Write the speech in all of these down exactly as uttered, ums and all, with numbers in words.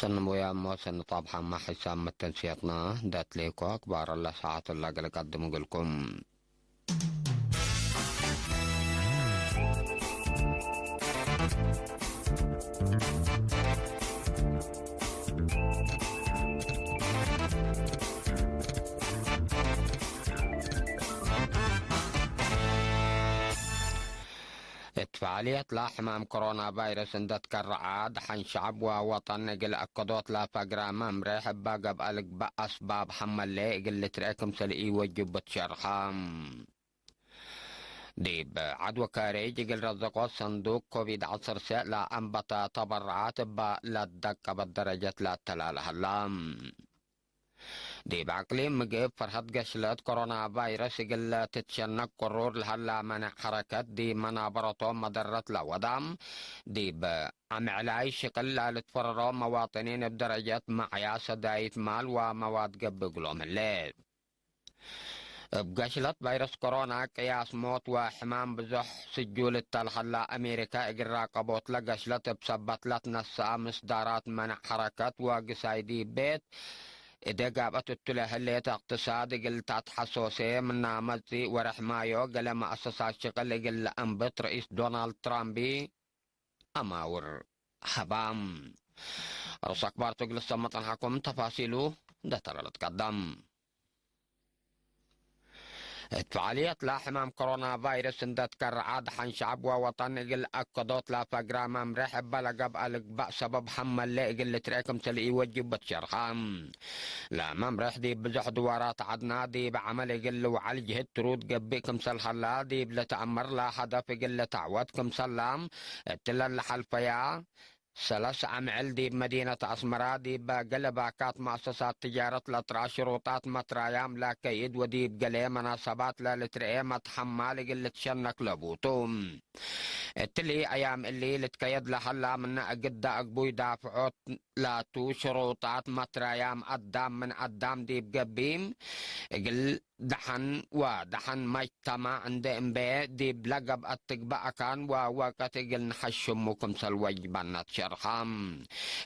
ተንቦያም ወሰን ጣብሐማ ሕሳም መተንስየትና ደትሌኮ አክባር ለሰዓት ለእግል ቀድም እግልኩም። እት ፈዓልየት ለሕማም ኮሮና ቫይረስ እንደ ትከረዐ፣ ደሐን ሸዐብ ወወጠን እግል አከዶት ለፈግረ መምሬሕ እበ ገብአ ልግበእ አስባብ ሐመሌ እግል ልትርኤ ክምሰል ኢወጅብ ትሸርሐ። ዲብ ዐድ ወካሬጅ እግል ረዘቆት ሰንዱቅ ኮቪድ ዐሰርተ ለአንበተ ተበረዓት እበ ለትደቀበት ደረጀት ለአተላለ ሀላ። ዲብ አቅሊም ምግብ ፈርሀት ገሽለት ኮሮና ቫይረስ እግል ትትሸነክ ቅሩር ለሀላ መነዕ ሐረከት ዲብ መናበረቶም መደረት ለወዳ፣ ዲብ አምዕላይ ሽቅል ለልትፈረሮ መዋጥኒን እብ ደረጀት መዕያ ሰዳይት ማል ወመዋድ ገብእ እግሎም ህሌት። እብ ገሽለት ቫይረስ ኮሮና ቅያስ ሞት ወሕማም ብዞሕ ስጁል እተ ለሀላ አሜሪካ እግል ራቀቦት ለገሽለት እብ ሰበት ለትነሰአ ምስዳራት መነዕ ሐረከት ወግሳይ ዲብ ቤት እዴ ጋብአት እቱ ለህሌት እቅትሳድ እግል ተትሐሶሴ ምና መጽእ ወረሕ ማዮ ገሌ መአሰሳት ሽቅል እግል ለአንብት ርኢስ ዶናልድ ትራምፕ አማውር ሀባም። ርኡስ አክባር ቱ እግል ሰመጠን ሐኩም ተፋሲሉ እንደ ተረለት ቀደም። እት ፈዓልየት ለሕማም ኮሮና ቫይረስ እንደ ትከረዐ ደሐን ሸዐብ ወወጠን እግል አከዶት ለፈግረ መምሬሕ እበ ለገብአ ልግበእ ሰበብ ሐመሌ እግል ልትርኤ ክምሰል ኢወጅብ ትሸርሐ። ለመምሬሕ ዲብ ብዞሕ ድዋራት ዐድና ዲብ ዐመል እግል ልውዓል ጅህድ ትሩድ ገብእ ክምሰል ሀላ ዲብ ልትአመር ለሀደፍ እግል ልትዐወት ክምሰላ እትለ ለሐልፈያ ሰለስ አምዕል ዲብ መዲነት አስመራ ዲብ ገሌ ባካት መአሰሳት ትጃረት ለትረአ ሽሩጣት መትራያም ለከይድ ወዲብ ገሌ መናሰባት ለልትርኤ መትሐማል እግል ልትሸነክ ለቡቱ። እትሊ አያም እሊ ልትከየድ ለሀላ ምነ እግዳ እግቡይ ዳፍዖት ላቱ ሽሩጣት መትራያም አዳም ምን አዳም ዲብ ገቢም እግል ደሐን ወደሐን መጅተማዕ እንዴ እምቤ ዲብ ለገብአት ትግበእ አካን ወወቀት እግል ነሐሽሙ ክምሰል ወጅበነት ሸርሐ።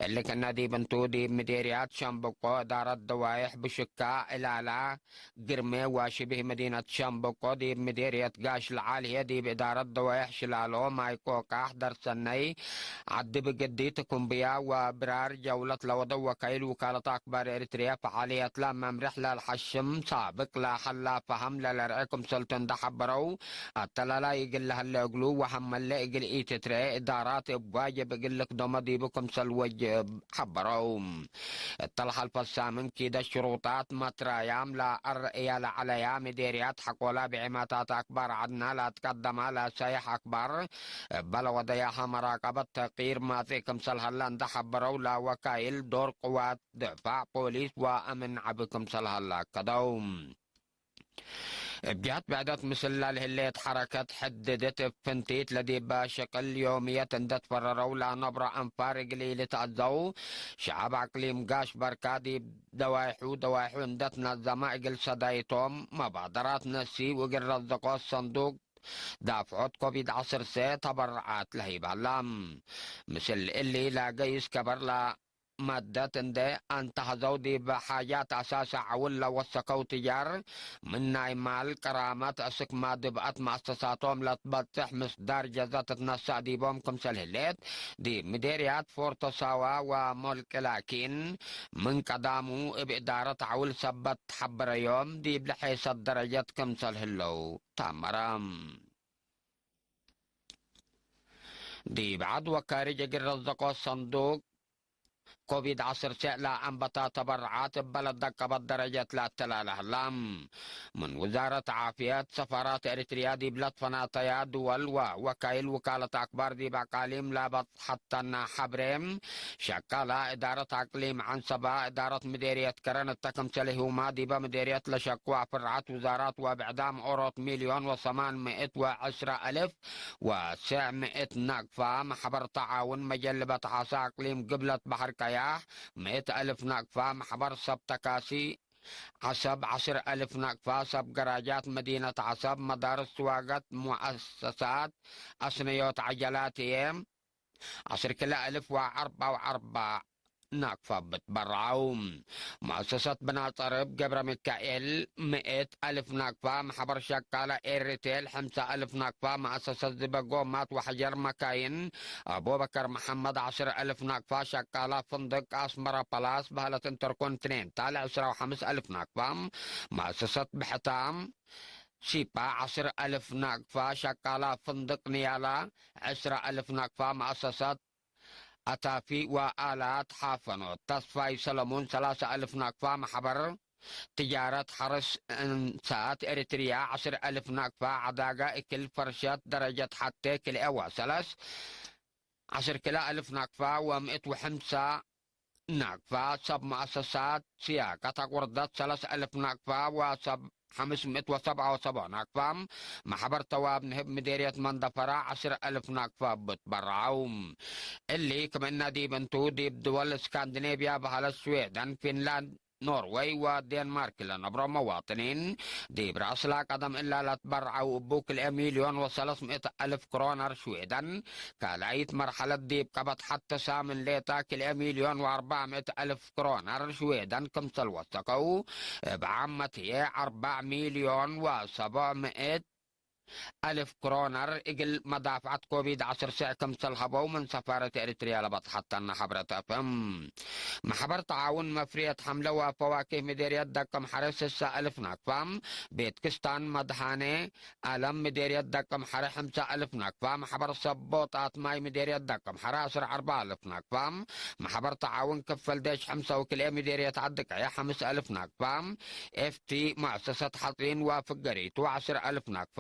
እሊ ክእነ ዲብ እንቱ ዲብ ምዴርያት ሸምብቆ እዳረት ደዋይሕ ብሽካ እላላ ግርሜ ወሽብህ መዲነት ሸምበቆ ዲብ ምዴርየት ጋሽ ለዓል ህዬ ዲብ እዳረት ደዋይሕ ሽላሎ ማይ ቆቃሕ ደርሰነይ ዐዲ ብግዲ ትኩምብያ ወብራር ጀውለት ለወደው ወካይል ውካለት አክባር ኤሪትርየ ፈዓልየትለ መምርሕ ለልሐሽም ሳብቅ ለሀላ ፈሀም ለለርኤ ክምሰልቱ እንደ ሐበረው፣ አተላላይ እግል ለሀለ እግሉ ወሀመለ እግል ኢትትርኤ እዳራት እብ ዋጅብ እግል ልክደሞ ዲቡ ክምሰል ወጅብ ሐበረው። እተ ለሐልፈ ሳምን ኪደ ሽሩጣት መትራያም ለአርአያ ለዐለያ ምዴርያት ሐቆላ ብዕማታት አክባር ዐድና ለአትቀደማ ለሰይሕ አክባር እበ ለወደያሀ መራቀበት ተቂር ማጽእ ክምሰል ሀለ እንደ ሐበረው፣ ለወካይል ዶር ቅዋት ድፋዕ ፖሊስ ወአምን ዐቢ ክምሰል ሀለ አከደው። እብ ጀህት ብዕደት ምስል ለልህሌት ሐረከት ሕድድት እብ ፍንቲት ለዲበ ሽቅል ዮምየት እንደ ትፈረረው ለነብሮ አንፋር እግል ኢልትአዘው ሸዐብ አቅሊም ጋሽ በርካ ዲብ ደዋይሑ ደዋይሑ እንደ ትነዘመ እግል ሰዳይቶም መባደራት ነሲ ወእግል ረዘቆት ሰንዱቅ ዳፍዖት ኮቪድ ዐሰርተ ተበርዓት ለህይብ ሀላ። ምስል እሊ ለገይስ ከበር ለ መደት እንዴ አንተሐዘው ዲብ ሓጃት አሳሰ ዐውል ለወሰከው ትጃር ምን ናይ ማል ቅራመት እስክ ማድብአት መአሰሳቶም ለትበጽሕ ምስዳር ጀዘ ትትነሰእ ዲቦም ክምሰል ህሌት፣ ዲብ ምዴርያት ፎርቶ ሳዋ ወሞልቂ ላኪን ምን ቀዳሙ እብ እዳረት ዐውል ሰበት ተሐበረዮም ዲብ ለሔሰት ደረጀት ክምሰል ህለው ተአመረ። ዲብ ዐድ ወካርጅ እግል ረዘቆ ሰንዱቅ ኮቪድ ዐሰርተ ለአንበታ ተበርዓት እበ ለደቀበት ደረጀት ለአተላለ ህላ። ምን ውዛረት ዓፍየት፣ ሰፋራት ኤሪትርያ ዲብ ለትፈናተያ ድወል ወወካይል ውካለት አክባር ዲብ አቃሊም ለበጽሐተነ ሐብሬ፣ ሸቃላ እዳረት አቅሊም ዐንሰባ፣ እዳረት ምዴርየት ከረን እተ ክምሰልሁማ ዲበ ምዴርየት ለሸቁ አፍርዓት ውዛራት ወብዕዳም ኦሮት ሚልዮን ወሰማን ምእት ወዐስረ አልፍ ወሰዕ ምእት ናቅፋ፣ መሕበር ተዓውን መጀልበት ዓሰ አቅሊም ግብለት በሐር ቀያሕ ምእት አልፍ ናቅፋ፣ መሕበር ሰብ ተካሲ ዐሰብ ዐስር አልፍ ናቅፋ፣ ሰብ ገራጃት መዲነት ዐሰብ፣ መዳርስ፣ ስዋገት፣ ሙአሰሳት አስነዮት ዐጀላት ህዬ ዐስር ክለ አልፍ ወአርባ ወአርባ ናቅፋ ብትበርዐው። መአሰሰት ብናጸርብ ገብረ ሚካኤል ምእት አልፍ ናቅፋ፣ መሕበር ሸቃለ ኤሪቴል ሐምሳ አልፍ ናቅፋ፣ መአሰሰት ዝበጎማት ወሐጀር መካይን አቡበከር መሐመድ ዐስር አልፍ ናቅፋ፣ ሸቃለ ፍንድቅ አስመራ ፓላስ በህለት ኢንተርኮንቲኔንታል ዕስራ ወሐምስ አልፍ ናቅፋ፣ መአሰሰት ብሕታ ሲፓ ዐስር አልፍ ናቅፋ፣ ሸቃለ ፍንድቅ ንያላ ዕስራ አልፍ ናቅፋ፣ መአሰሰት አታፊ ወአላት ሐፈኖት ተስፋይ ሰለሙን ሰላሳ አልፍ ናቅፋ፣ መሕበር ትጃረት ሐርስ እንሳት ኤሪትርያ ዐስር አልፍ ናቅፋ፣ ዐዳጋ እክል ፈርሸት ደረጀት ሐቴ ክልኤ ወሰለስ ዐስር ክልኤ አልፍ ናቅፋ ወምእት ወሐምሳ ናቅፋ፣ ሰብ መአሰሳት ስያቀት አቁርደት ሰለስ አልፍ ናቅፋ ወሰብ ሐምስ ምእት ወሰብዓ ወሰብዓ ናቅፋ፣ መሕበር ተዋብ ንህብ ምዴርየት መንደፈራ ዐስር አልፍ ናቅፋ ብትበርዐው። እሊ ክምእነ ዲብ እንቱ፣ ዲብ ድወል እስካንዲኔብያ በሀለት ሽዌደን፣ ፊንላንድ፣ ኖርወይ ወዴንማርክ ለነብሮ መዋጥኒን፣ ዲብ ረአስላ ቀደም እላ ለትበርዐው እቡ ክልኤ ሚልዮን ወሰለስ ምእት አልፍ ክሮነር ሽዌደን፣ ካልኣይት መርሐለት ዲብ ቀበት ሐቴ ሳምን ሌጠ ክልኤ ሚልዮን ወአርበዕ ምእት አልፍ ክሮነር ሽዌደን ክምሰል ወሰከው፣ እብ ዓመት ህዬ አርበዕ ሚልዮን ወሰብዕ ምእት አልፍ ክሮነር እግል መዳፍዐት ኮቪድ ዐስር ስዕ ክምሰል ሀበው ምን ሰፋረት ኤሪትርያ ለበጽሐተነ ሐብረት አፍህም። መሕበር ተዓውን መፍርየት ሐምለ ወፈዋኪህ ምዴርየት ደቀምሐረ ስሳ አልፍ ናቅፋ፣ ቤት ክስታን መድሃኔ አለም ምዴርየት ደቀምሐረ ሐምሳ አልፍ ናቅፋ፣ መሕበር ሰብ ቦጣት ማይ ምዴርየት ደቀምሐረ ዐስር አርበዕ አልፍ ናቅፋ፣ መሕበር ተዓውን ክፈል ዴሽ ሐምሳ ወክልኤ ምዴርየት ዐዲ ቀየ ሐምስ አልፍ ናቅፋ፣ ኤፍቲ መአሰሰት ሐጺን ወፍገሪቱ ዐስር አልፍ ናቅፋ፣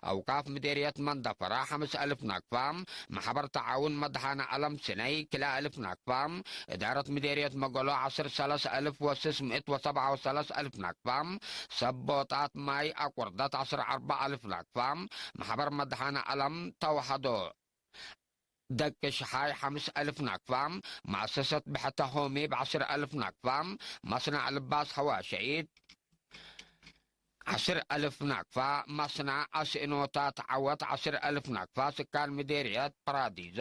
አውቃፍ ምዴርየት መንደፈራ ሐምስ አልፍ ናቅፋ፣ መሕበር ተዓውን መድሃነ አለም ስነይ ክልኤ አልፍ ናቅፋ፣ እዳረት ምዴርየት መገሎ ዐስር ሰለስ አልፍ ወስስ ምእት ወሰብዓ ወሰለስ አልፍ ናቅፋ፣ ሰብ ቦጣት ማይ አቁርደት ዐስር አርበዕ አልፍ ናቅፋ፣ መሕበር መድሃነ አለም ተውሐዶ ደቅ ሽሓይ ሐምስ አልፍ ናቅፋ፣ መአሰሰት ብሕተ ሆሚ ብዐስር አልፍ ናቅፋ፣ መስነዕ ልባስ ሐዋሸይት ዐስር አልፍ ናቅፋ፣ መስነዕ አስእኖታት ዐወት ዐስር አልፍ ናቅፋ፣ ስካን ምዴርየት ፕራዲዞ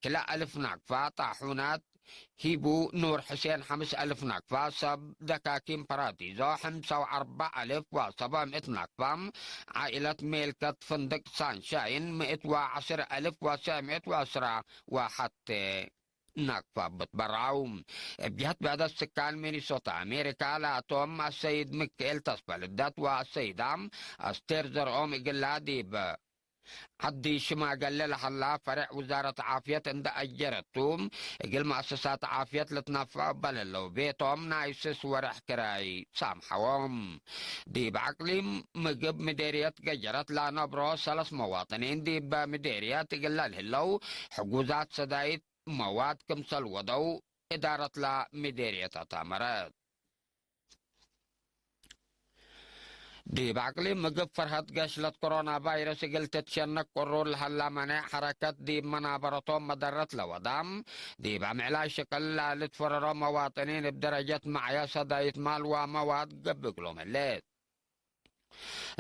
ክልኤ አልፍ ናቅፋ፣ ጣሑናት ሂቡ ኑር ሕሴን ሐምስ አልፍ ናቅፋ፣ ሰብ ደካኪን ፕራዲዞ ሐምሳ ወአርበዕ አልፍ ወሰብዕ ምእት ናቅፋ፣ ዓኢለት ሜልከት ፍንድቅ ሳንሻይን ምእት ወዐስር አልፍ ወስዕ ምእት ወዐስራ ወሐቴ ናቅፋ ብትበርዐው። እብ ጀህት ብዕደት ስካን ሚኒሶታ አሜሪካ ላቶም አሰይድ ምክኤል ተስፈ ልደት ወአሰይዳ አስቴር ዘርኦም እግላ ዲብ ዐዲ ሽማገሌ ለሀላ ፈሬዕ ውዛረት ዓፍየት እንደ አጀረቱ፣ እግል መአሰሳት ዓፍየት ልትነፍዖ እበ ለህለው ቤቶም ናይ ስስ ወሬሕ ክራይ ሳምሐዎም። ዲብ አቅሊም ምግብ ምዴርየት ገጀረት ለአነብሮ ሰለስ መዋጥኒን ዲብ ምዴርየት እግል ለልህለው ሕጉዛት ሰዳይት መዋድ ክምሰል ወደው እዳረትላ ምዴርየት አታመረት። ዲብ አቅሊም ምግብ ፈርሀት ገሽለት ኮሮና ቫይረስ እግል ትትሸነክ ቅሩር ለሀላ መኔዕ ሐረከት ዲብ መናበረቶም መደረት ለወዳም፣ ዲብ አምዕላይ ሽቅል ለልትፈረሮ መዋጥኒን እብ ደረጀት መዕየ ሰዳይት ማል ወመዋድ ገብእ እግሎም ህሌት።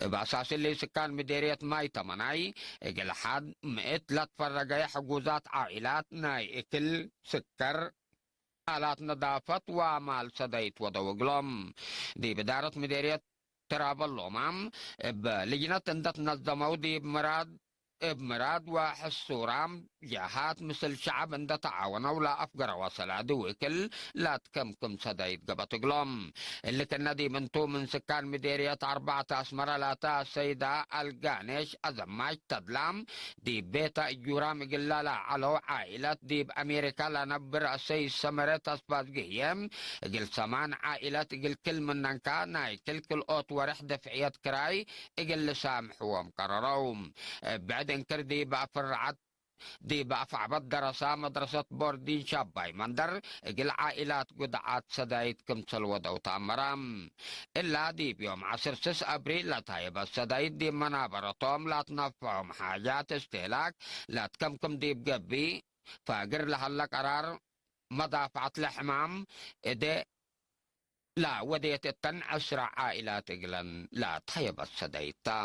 እብ አሳስ እሊ ስካን ምዴርየት ማይ ተመናይ እግል ሐድ ምእት ለትፈረገየ ሕጉዛት ዓኢላት ናይ እክል፣ ስከር፣ አላት ነዳፈት ወማል ሰዳይት ወደው እግሎም። ዲብ እዳረት ምዴርየት ትራበሎማም እብ ልጅነት እንደ ትነዘመው ዲብ ምራድ እብ ምራድ ወሕሱራም ጀሃት ምስል ሸዐብ እንደ ተዓወነው ለአፍገረወ ሰላዲ ወእክል ላትከምክም ሰዳይት ገብአት እግሎም። እሊ ክእነ ዲብ እንቱ ምን ስካን ምዴርየት አርበዕተ አስመረ ላተ አሰይዳ አልጋኔሽ አዘማች ተድላ፣ ዲብ ቤተ እጁራም እግላ ለዐለው ዓኢለት ዲብ አሜሪካ ለነብር አሰይድ ሰመረ ተስፋዝግህዬ፣ እግል ሰማን ዓኢለት እግል ክል ምነንካ ናይ ክል ክልኦት ወርሕ ደፍዕየት ክራይ እግል ልሳምሕዎም ቀረረው። እብ ብዕድ እንክር ዲብ አፍርዓት ዲብ አፍዐበት ደረሳ መድረሰት ቦርዲን ሻባይ መንደር እግል ዓኢላት ጉድዓት ሰዳይት ክምሰል ወደው ተአመረ። እላ ዲብ ዮም ዐስር ስስ አብሪል ለታይበት ሰዳይት ዲብ መናበረቶም ላትነፍዖም ሓጃት እስትህላክ ላትከምክም ዲብ ገብእ ፋግር ለሀለ ቀራር መዳፍዐት ለሕማም እዴ ለወዴት እተን ዐስራ ዓኢላት እግለን ለታየበት ሰዳይት ተ።